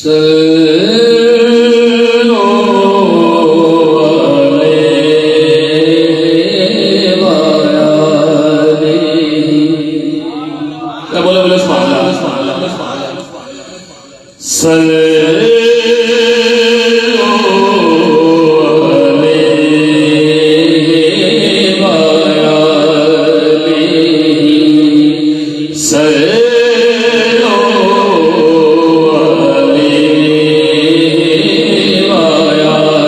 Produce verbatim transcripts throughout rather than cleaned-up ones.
صلوا عليه وعلى آله۔ اے بولے، بولے، سبحان اللہ، سبحان اللہ، سبحان اللہ۔ صلوا عليه وعلى آله۔ صلوا عليه وعلى آله۔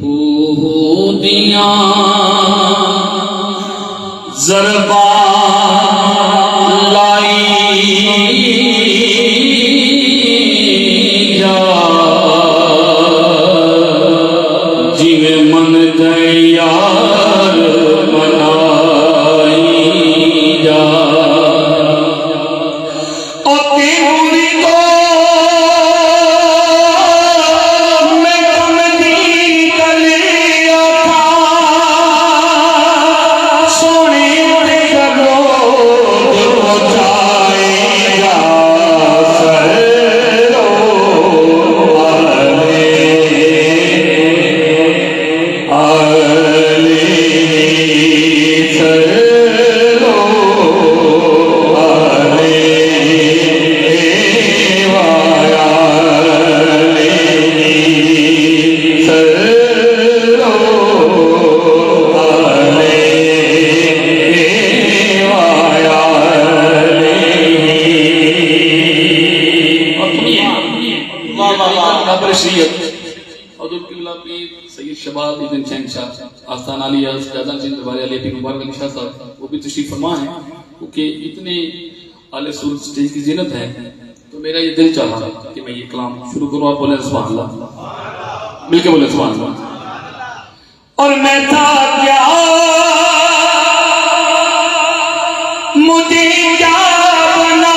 ہو ہو دیاں ضرباں لائی جا، جیویں من دے یار منائی جا۔ او تینوں وی تو میں کم دی کلی آکھاں، سوہݨی تے کلوت پہنچائی جا۔ سرو آلے علی سرو آلے وایا علی سرو آلے وایا علی۔ واہ، واہ، واہ، قبر شریعت۔ حضور قبلہ پیر سید شباب ابن شہنشاہ آستان عالیہ سجادہ چین دربار عالیہ پیر مبارک علی شاہ صاحب، وہ بھی تشریف فرما ہیں، کیونکہ اتنے اعلی سر سٹیج کی زینت ہے، تو میرا یہ دل چاہا کہ میں یہ کلام شروع کروں۔ آپ بولیں سبحان اللہ، مل کے بولیں سبحان اللہ۔ اور میں تھا کیا، مجھے کیا بنا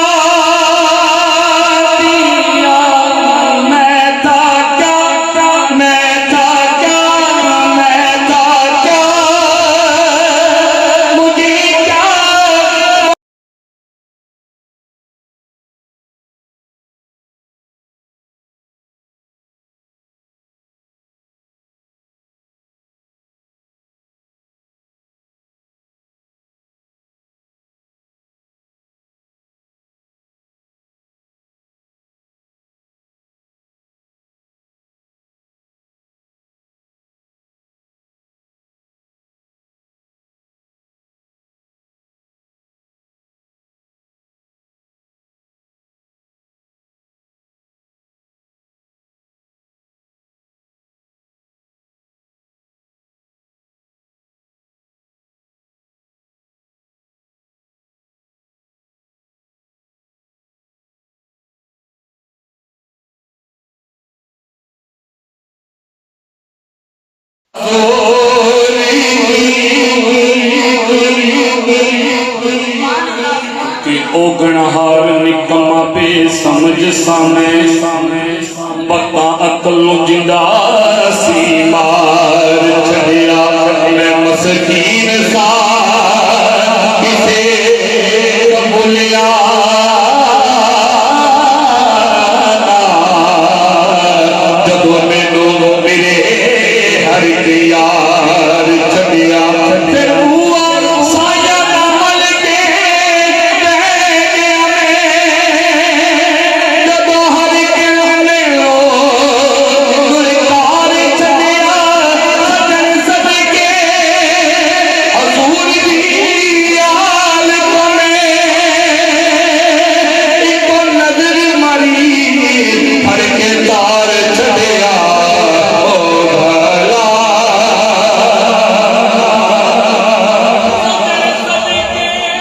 دیا؟ میں تھا کیا، میں تھا کیا، میں تھا کیا؟ مجھے کیا تے اوگݨہار نکما بے سمجھ سامے، بکا عقل نوں جیندا سی مار چھڈیا۔ میں مسکین ساں، کسے قبولیا نہ، جدوں مینوں میرے ہر ہک یار چھڈیا۔ پھر بوا سایہ دا مل کے رہ گیا میں، جدوں ہر ہک نے او گلزار چھڈیا۔ سڄݨ صدقے حضور دی آل کوں میں، ہکو نظر ماری پھڑ کے تار چھڈیا۔ او بھلا۔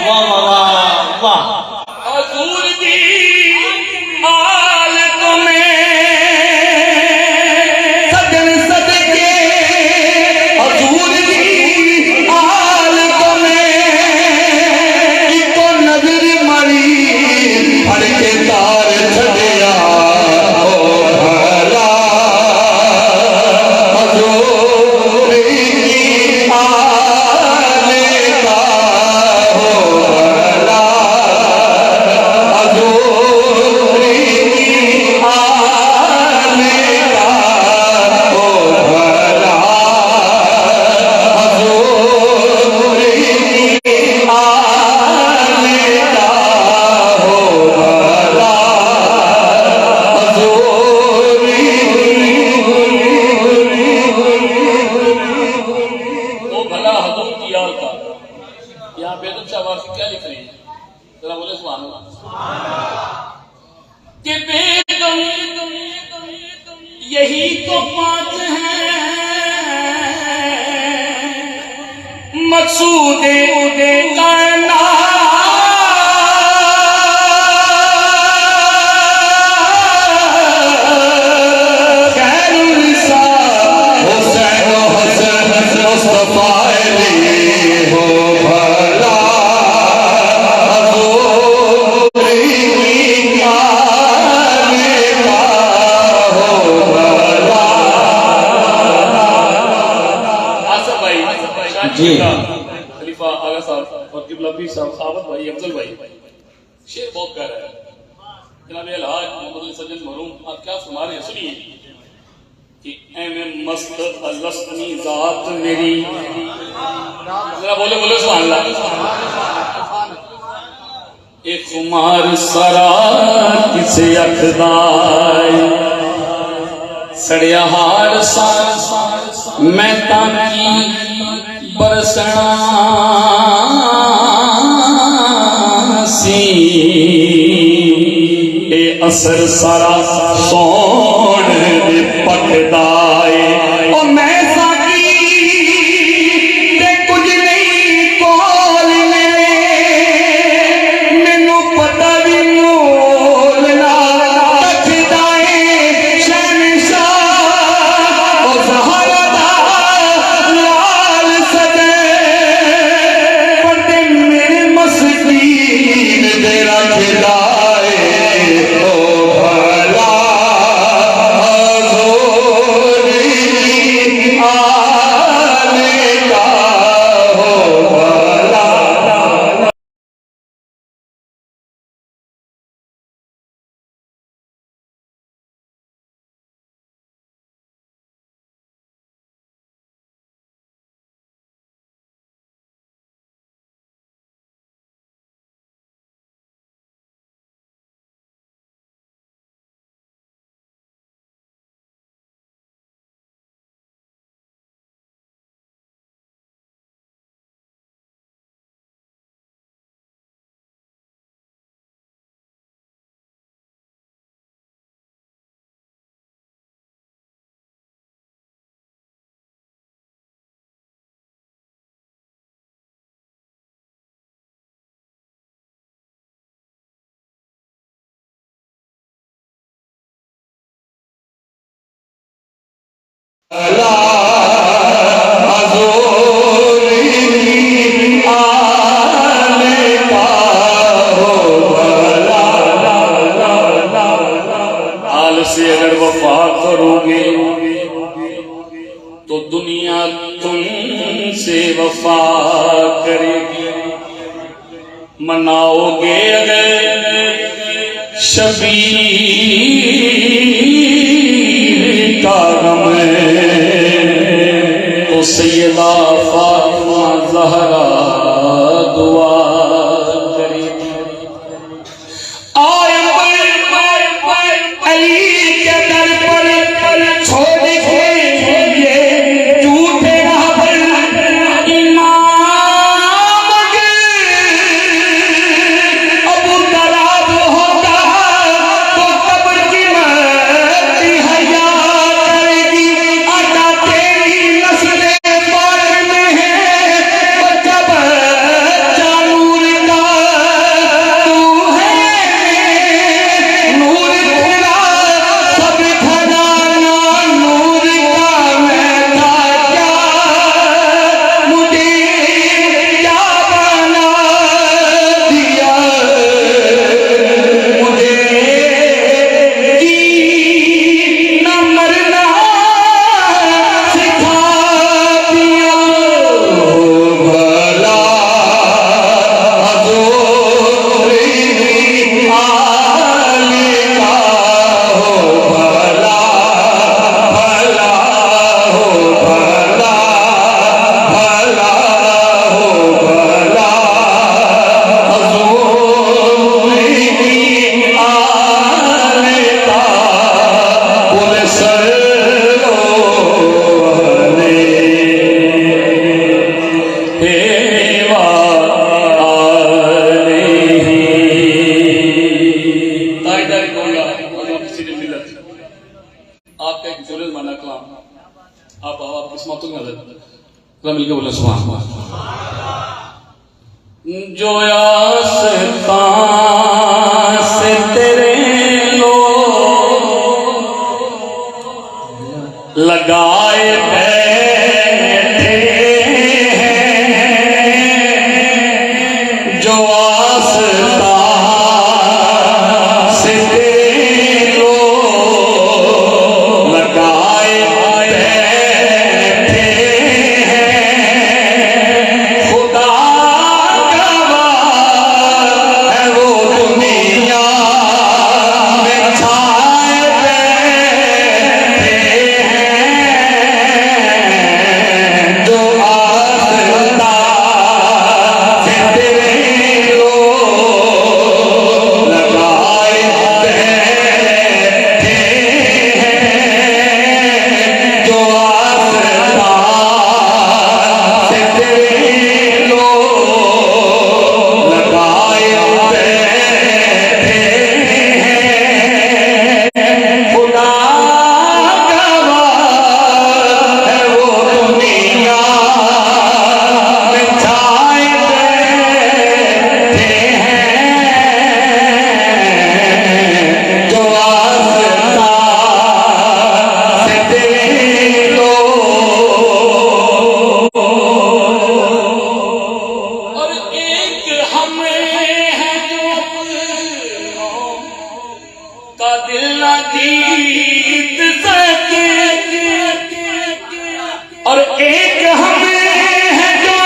واہ، واہ، واہ، واہ۔ حضور دی آل کوں میں، سڄݨ صدقے حضور دی آل کوں میں، ہکو نظر ماری پھڑ کے تار چھڈیا۔ او بھلا حضور دی آل دا، او بھلا حضور کہ بیگم یہی تو پاک ہیں، مقصود کائنات۔ خیر النساء حسین، حسین مصطفیٰ علی ہو بھلا، حضور آنے کا ہو بھلا۔ آصف بھائی، شاہ جی۔ خلیفہ آغا صاحب اور قبلہ پیر صاحب، آبد بھائی، افضل بھائی، شعر بہت پیارا ہے۔ جناب الحاج محمد علی سجن مرحوم، آپ کیا فرما رہے ہیں، سنیے کہ ایویں مست الست نی ذات میری۔ ذرا بولے، بولے سبحان اللہ۔ اے خمار سارا کسے اکھ دا اے، سڑیا ہار سارا میں تاں کی برسنا سی، اے اثر سارا سوہݨ دے پکدا اے۔ او میں ساقی تے کجھ نہیں کول میرے، مینوں پتہ وی مول نہ رکھدا اے۔ شہنشاہ او زہرا دا لال سجے، پردے میرے مسکین دے رکھدا اے۔ او بھلا حضور آنے کا ہو بھلا۔ حال سے اگر وفا کرو گے تو دنیا تم سے وفا کرے گی۔ مناؤ گے اگر شبیر کا غم تو سیدہ فاطمہ زہرا دعا کرے گی۔ آئے علی کے در پر چھوڑ کے یہ جھوٹے راہبر امام اگر ابو تراب ہوتا تو قبر کی مٹی حیا کرے گی۔ آتا تیری نسل پاک میں ہے، بچہ بچہ نور کا تو ہے، نور پھیلا مل کے بولے سبحان اللہ۔ جو آستان سے تیرے لوگ لگائے بیٹھے ہیں، جو آستان سے تیرے لوگ لگائے بیٹھے ہیں، خدا گواہ ہے وہ دنیا میں چھائے بیٹھے ہیں، جو آستان سے تیرے لوگ لگائے بیٹھے ہیں، جو آستان سے تیرے لوگ لگائے بیٹھے ہیں۔ خدا گواہ ہے وہ دنیا میں چھائے بیٹھے ہیں، جو آستان سے تیرے لوگ۔ اور ایک ہم ہیں جو کا دل نہ جیت سکے، اور ایک ہم ہیں جو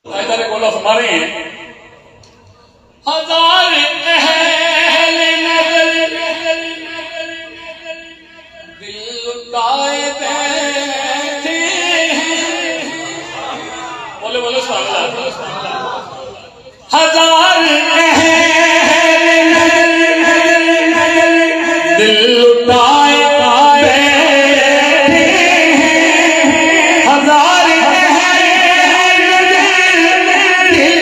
قاعدہ نے گولا مارے ہیں۔ ہزار اہل نظر دل لٹائے بیٹھے ہیں۔ بولے، بولے، سبحان اللہ۔ ہزار اہل دل لٹائے بیٹھے ہیں، ہزار اہل دل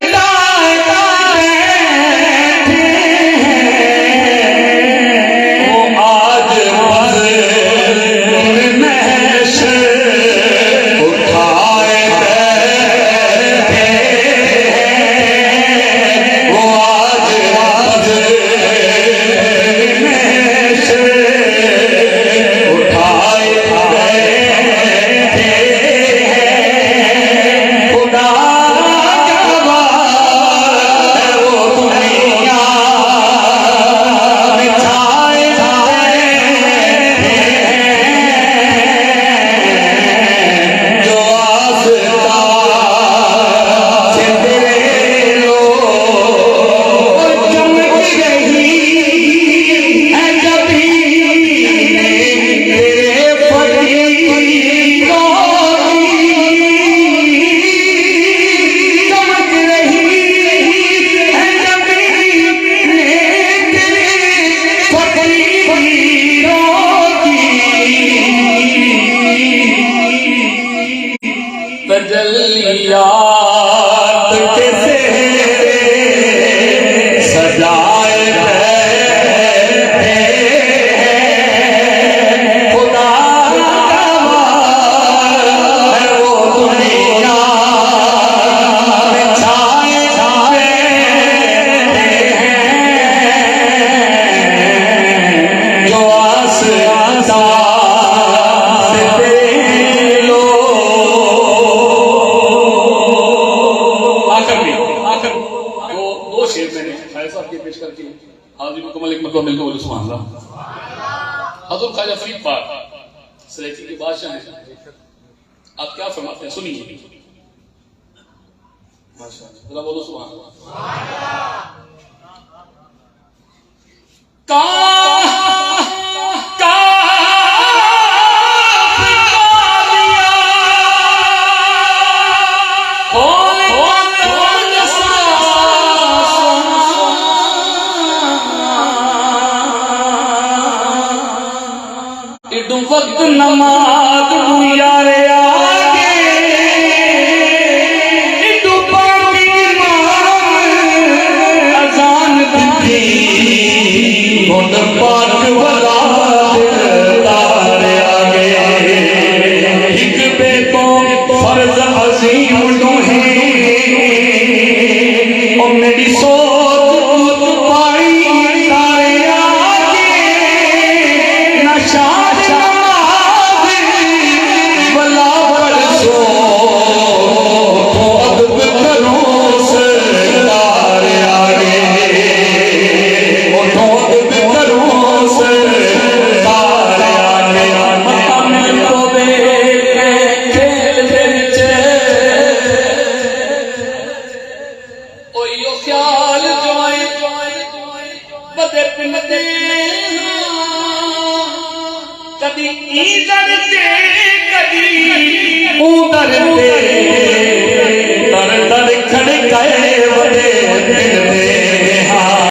لٹائے بیٹھے ہیں۔ وہ آج بس محشر اٹھائے بیٹھے ہیں۔ حضور خواجہ فرید پاک سرائیکی کے بادشاہ ہیں، آپ کیا فرماتے ہیں، سنیے۔ ذرا بولو سبحان اللہ۔ کاہ، کاہ، کھول، کھول، کھول، ایݙوں وقت نماز ݙو یارے آ ڳئے، ایݙوں پاک امام اذان ݙتی، گھٹ پاک ولا دے تارے آ ڳئے۔ ہک ٻئے توں فرض عظیم ݙوہیں، او میݙی سوچ توں پاݨی تارے آ ڳئے۔ نہ شام نماز ولا پڑھسوں، اتھوں ادب کروں سردار آ ڳئے، اتھوں ادب کروں سردار آ ڳئے۔ متاں مل پووے کھیل دے وچ۔ او ایہو خیال جو آئیں وݙے پن دے ہاں، کݙی ایں در تے، کݙی اوں در تے، در در کھڑکائے وݙے پن دے ہاں۔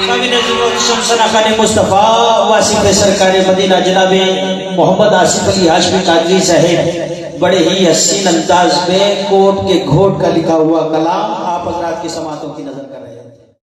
سامعین عزیز، محتشم ثنا خان مصطفیٰ، واصف سرکار مدینہ، جناب محمد آصف علی ہاشمی قادری صاحب، بڑے ہی حسین انداز میں کوٹ کے گھوٹ کا لکھا ہوا کلام آپ حضرات کی سماعتوں کی نظر۔